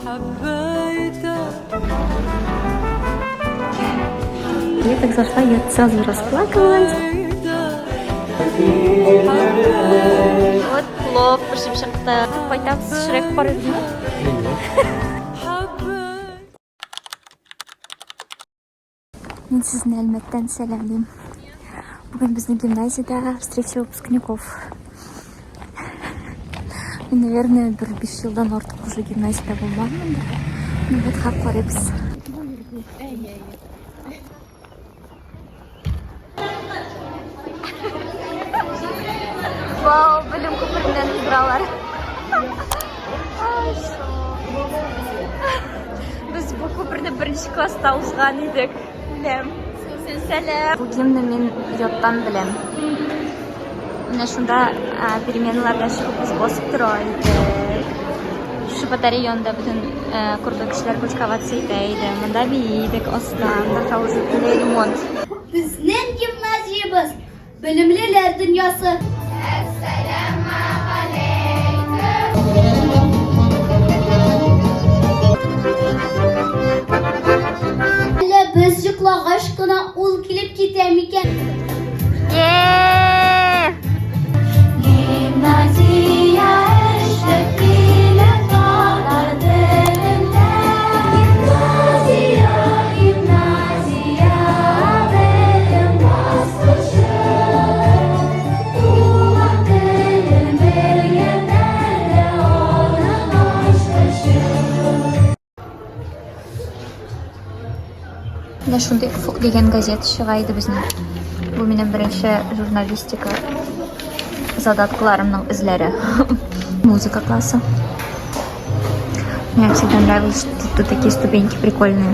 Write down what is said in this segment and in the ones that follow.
Я так зашла, я сразу расплакалась. Вот плов пешеп чыкты. Кайтабыз, Шрек карыйбызмы? Мин сезне Әлмәттән сәламлим. Бүген безнең гимназиядә встреча выпускников. Мин, наверное, бер 5 елдан артык уже гимназиядә булмадым. Ну вот, хак карыйбыз. Вау, белем күпереннән уздыралар. Без бу күперне беренче класста узган идек. Беләм. Сәлам. Бу гимнны мин яттан беләм. Менә шунда переменаларда чыгып без басып тора идек. Шушы батарея янында бөтен күрше кешеләр кучковаться итә иде. Монда бии идек аста, монда хәзер бөтенләй ремонт. Безнең гимназиябез белемлеләр дөньясы. Әллә без йоклагач кына ул килеп китә микән? Гимназия эшләп килә татар телендә. Гимназия, гимназия, белем баскычы. Туган телен белгәннәргә аның ачкычы. Менә шундый Офык дигән газета чыга иде безнең. Бу минем беренче журналистика задаткаларымның эзләре. Музыка классы. Мне всегда нравилось, что тут такие ступеньки прикольные.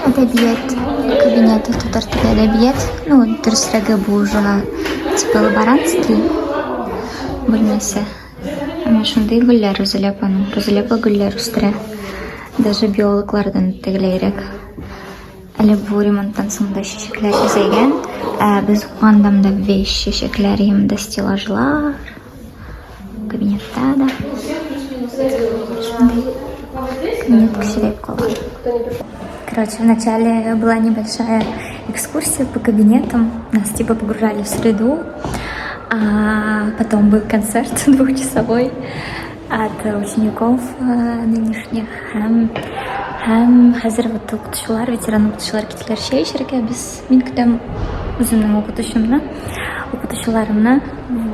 Әдәбият кабинеты, татар теле әдәбият. Ну, дөресрәге бу уже типа лаборантский бүлмәсе. Әнә шундый гөлләр Рузилә апаның. Рузилә апа гөлләр үстерә. Даже биологлардан тегеләйрәк. Әле бу ремонттан соң да чәчәкләр бизәгән. Ә без укыганда монда вещь чәчәкләр, монда стеллажлар. Кабинетта да. Шундый кабинет кечерәеп калган. Короче, вначале была небольшая экскурсия по кабинетам. Нас типа погружали в среду. А потом был концерт двухчасовой от учеников нынешних. Һәм, һәм хәзер вот укытучылар, ветеран укытучылар киттеләр чәй эчәргә. Без, мин көтәм үземнең укытучымны, укытучыларымны.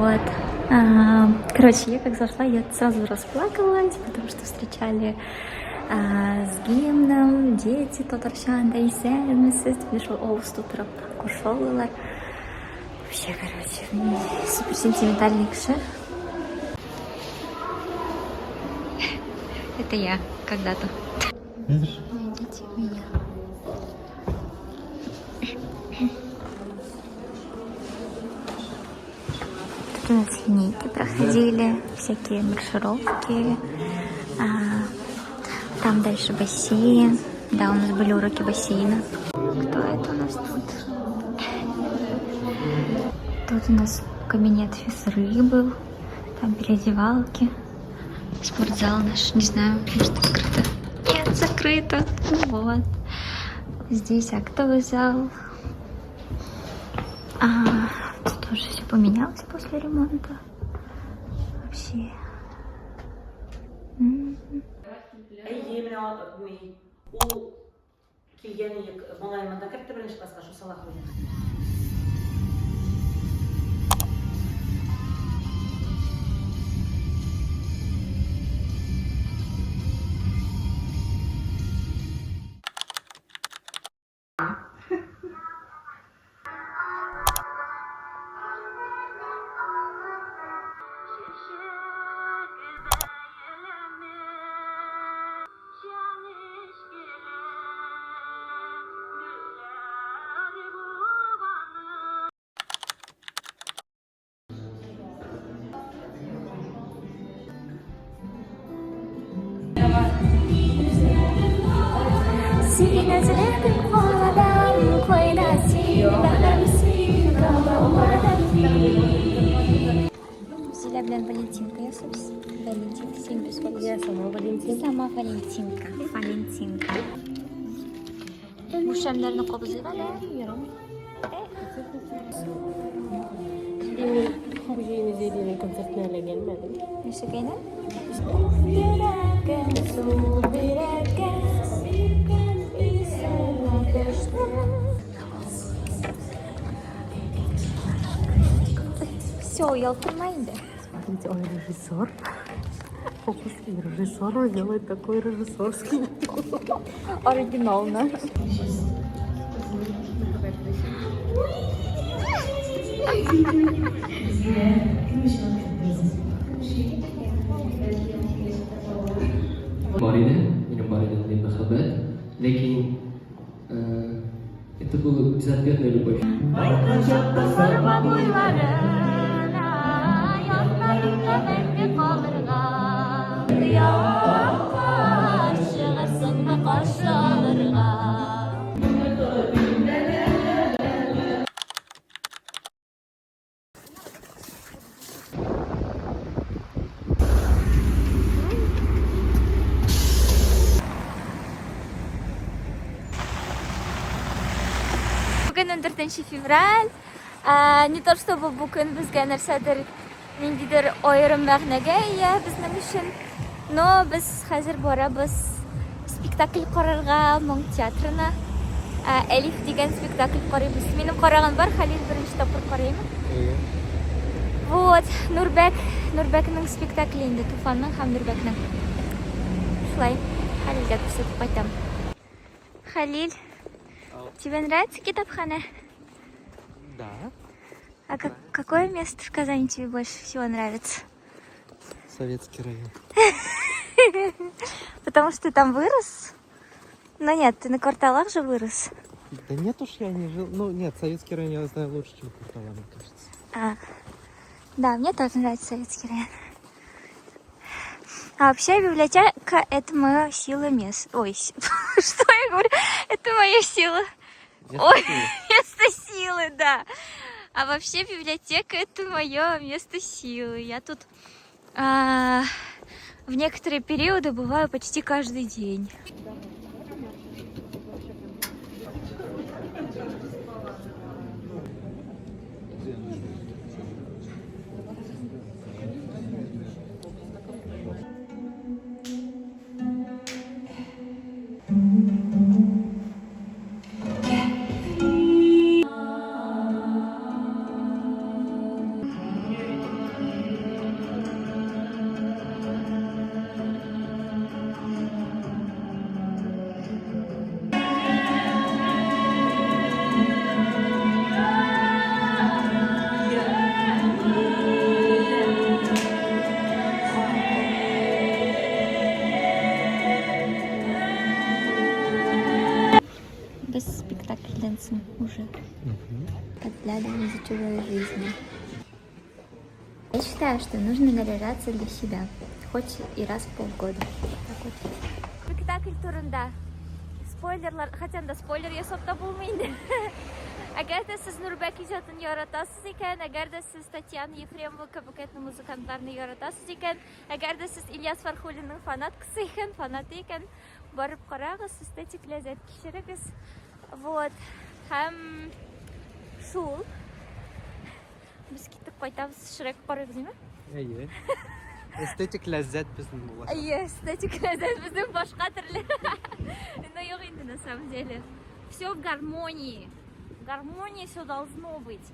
Вот. Короче, я как зашла, я сразу расплакалась, потому что встречали с гимном, дети татарча анда исәнмесез дип шул авыз тутырып каршы алдылар. Вообще, короче, мин супер сентиментальный кеше. Это я когда-то. Найдите меня. Тут у нас линейки проходили, всякие маршировки. Там дальше бассейн. Да, у нас были уроки бассейна. Кто это у нас тут? Тут у нас кабинет физры был. Там переодевалки. Спортзал наш, не знаю, может открыто. Нет, закрыто. Вот. Здесь актовый зал. Тут уже все поменялось после ремонта. Вообще. Әйе, менә ул килгән малай монда кертте беренче класска, шул Салаховны. Наилә белән Валентинка ясыйбыз. Валентинка син без Я сама Валентинка. Сама Валентинка. Валентинка. Бу шәмнәрне кабызыйк әле. Бу җәйне Зәйдинең концертына әле gelmedim. Нәрсәгә инде? Все, оялтырма инде. Смотрите, он режиссер. Фокус режиссер делает такой режиссерский. Оригинально. Бар иде, минем бар иде андый мәхәббәт, ләкин это была безответная любовь. Бүген 14 февраль. Не то чтобы бу көн безгә нәрсәдер ниндидер аерым мәгънәгә ия безнең өчен, но без хәзер барабыз спектакль карарга Моң театрына. Әлиф дигән спектакль карыйбыз. Минем караган бар, Халил беренче тапкыр карыймы? Вот, Нурбәк, Нурбәкнең спектакле инде, Туфанның һәм Нурбәкнең. Шулай, Халилгә күрсәтеп кайтам. Халил, тебе нравится китапхана? Да. А какое место в Казани тебе больше всего нравится? Советский район. Потому что ты там вырос? Ну нет, ты на кварталах же вырос. Да нет уж, я не жил. Ну нет, Советский район я знаю лучше, чем квартала, мне кажется. А, да, мне тоже нравится Советский район. А вообще библиотека — это моя сила мест. Ой, что я говорю? Это моя сила. Ой, место силы, да. А вообще библиотека — это мое место силы. Я тут в некоторые периоды бываю почти каждый день. Без спектакльдән соң уже подглядывали за чужой жизнью. Я считаю, что нужно наряжаться для себя, хоть и раз в полгода. Так вот. Спектакль турында спойлерлар, хотя анда спойлер ясап та булмый инде. Әгәр дә сез Нурбәк иҗатын яратасыз икән, әгәр дә сез Татьяна Ефремова кебек этномузыкантларны яратасыз икән, әгәр дә сез Ильяс Фәрхуллинның фанаткасы икән, фанаты икән, барып карагыз, эстетик ләззәт кичерегез. Вот. Һәм шул. Без киттек, кайтабыз, Шрек карыйбыз, димме? Әйе. Эстетик ләззәт безнең булачак. Әйе, эстетик ләззәт безнең башка төрле. Но юк инде на самом деле. Все в гармонии. В гармонии все должно быть.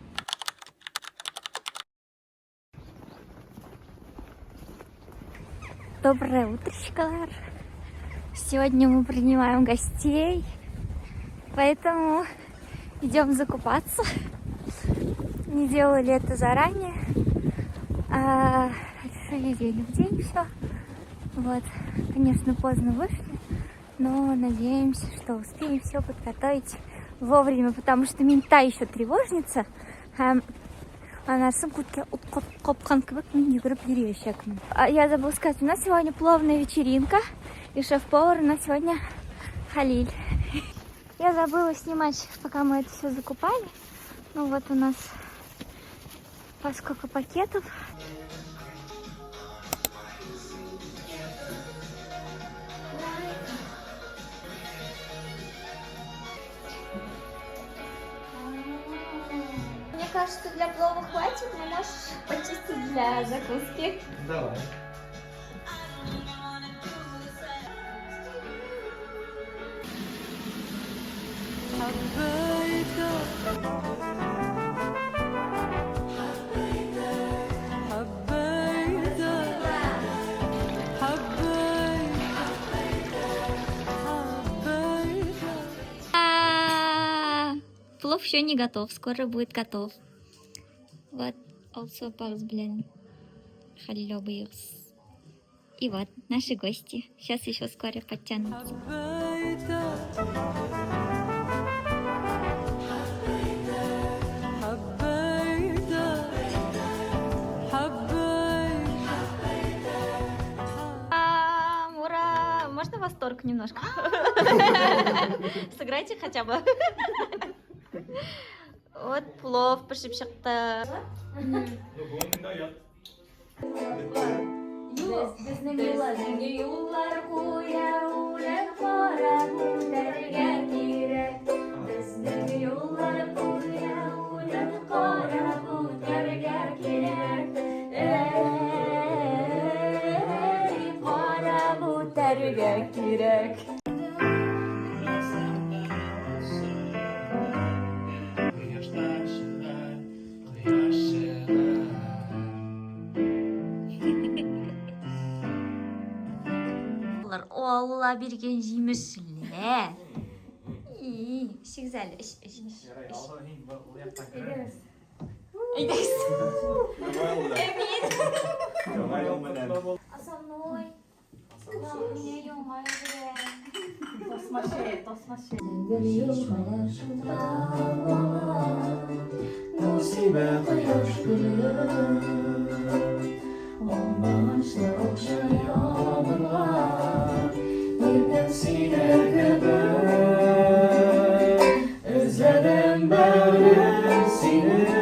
Доброе утречко. Сегодня мы принимаем гостей, поэтому идем закупаться. Не делали это заранее. Решили день в день все. Вот, конечно, поздно вышли, но надеемся, что успеем все подготовить вовремя, потому что мин та еще тревожница. Һәм анарсын күткә ут капкан кебек мин йөгереп йөриячәкмен. Я забыла сказать, у нас сегодня пловная вечеринка, и шеф-повар у нас сегодня Халиль. Я забыла снимать, пока мы это все закупали. Ну вот у нас по сколько пакетов. кажется, для плова хватит, но можешь почистить для закуски. Давай. А, плов еще не готов, скоро будет готов. Вот, also белән Халилёбыйбыз. И вот, наши гости. Сейчас еще скоро подтянутся. А, ура! Можно восторг немножко? Сыграйте хотя бы. Вот плов пешеп чыкты. Безнең юллар куя үлән карап үтәргә кирәк. Безнең юллар куя үлән карап үтәргә кирәк. Эй, карап үтәргә кирәк. Кояшлар чыгар, кояш чыгар. Алла биргән җимешләр. И, эчегез әле, эч, эч, эч. Әйдәгез. Әмин. А со мной? Да, у меня яңа белән. Тосма чәе, тосма чәе. Нур кояш гөле, Алмашлы охшый алынга, Иртән сине кебек. Эзләдем бәгърем сине,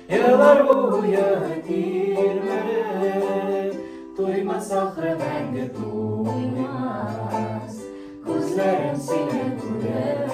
Еллар буе тилмереп, Туймас ахры мәңге туймас, Күзләрем сине күреп.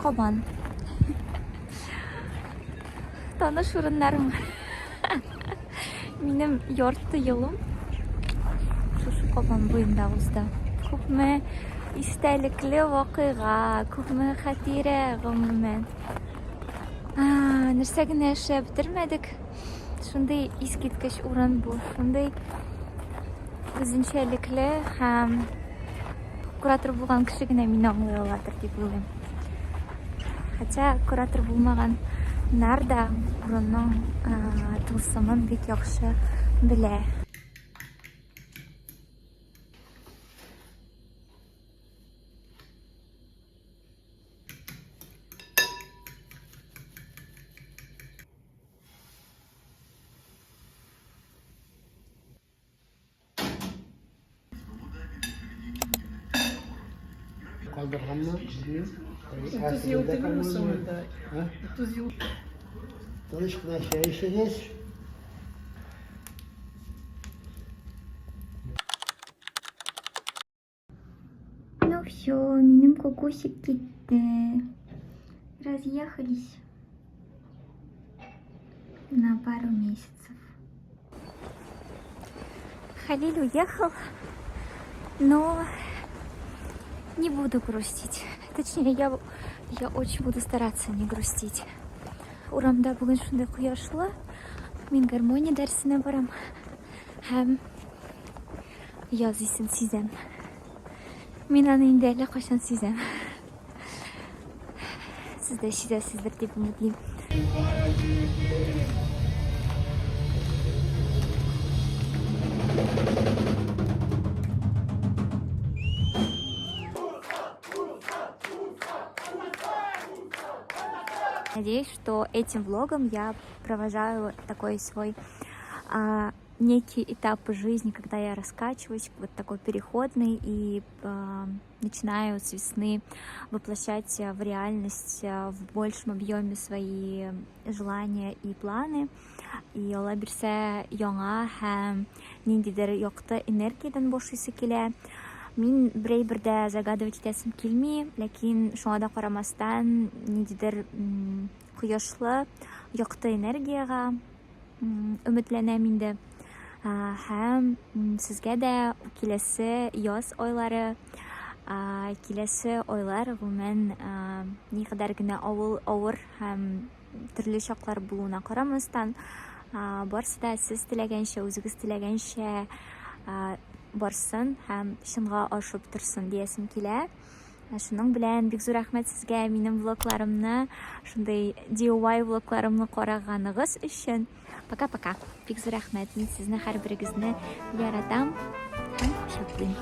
Кабан. Таныш урыннарым. Минем ярты елым шушы Кабан буенда узды. Күпме истәлекле вакыйга, күпме хатирә гомумән. Нәрсә генә эшләп бетермәдек. Шундый искиткеч урын бу, шундый үзенчәлекле һәм куратор булган кеше генә мине аңлый аладыр дип уйлыйм. Хотя куратор булмаганнар да урынның тылсымын бик яхшы белә. Калдырганмы? 30 ел түгелме соң инде? 30 ел. Тыныч кына чәй эчегез. Ну все, минем кукусик китте. Разъехались на пару месяцев. Халиль уехал, но не буду грустить. Точнее, я очень буду стараться не грустить. Урамда бүген шундый кояшлы. Мин гармония дәресенә барам. Һәм яз исен сизәм. Мин аны инде әллә кайчан сизәм. Сез дә сизәсездер дип өметлим. Надеюсь, что этим влогом я провожаю такой свой некий этап жизни, когда я раскачиваюсь, вот такой переходный, и начинаю с весны воплощать в реальность в большем объеме свои желания и планы. И Алла бирсә, яңа һәм ниндидер якты энергиядән башлыйсы килә. Мин берәй бердә загадывать итәсем килми, ләкин шуңа да карамастан ниндидер кояшлы якты энергиягә өметләнәм инде. Һәм сезгә дә киләсе яз айлары, киләсе айлар гомумән никадәр генә авыл авыр һәм төрле чаклар булуына карамастан, барсы да сез теләгәнчә, үзегез теләгәнчә барсын һәм чынга ашып торсын диясем килә. Шуның белән бик зур рәхмәт сезгә минем влогларымны, шундый DIY влогларымны караганыгыз өчен. Пока-пока. Бик зур рәхмәт. Мин сезне һәрберегезне яратам һәм кочаклыйм.